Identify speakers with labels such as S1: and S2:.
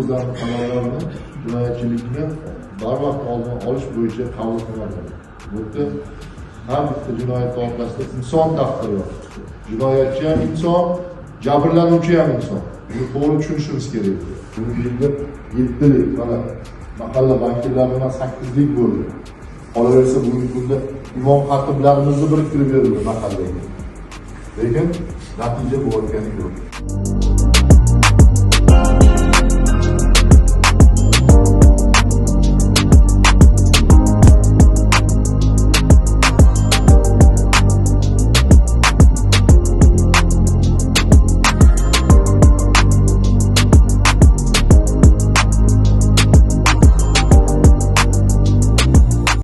S1: o'zlarini qarorlarini jinoyatchilikni barvaqt oldini olish bo'yicha qabul qilmadilar. Bu yerda har bitta jinoyat orqasida inson taqdiri yotibdi. Jinoyatchi ham inson, jabrlanuvchi ham inson. Buni to'g'ri tushunishimiz kerak. Bugungi kunda yettilik mana mahalla bankirlari bilan sakkizlik bo'ldi. Qolaversa, bugungi kunda imom xatiblarimizni biriktirib berildi mahallaga. Lekin natija bo'layotgani yo'q.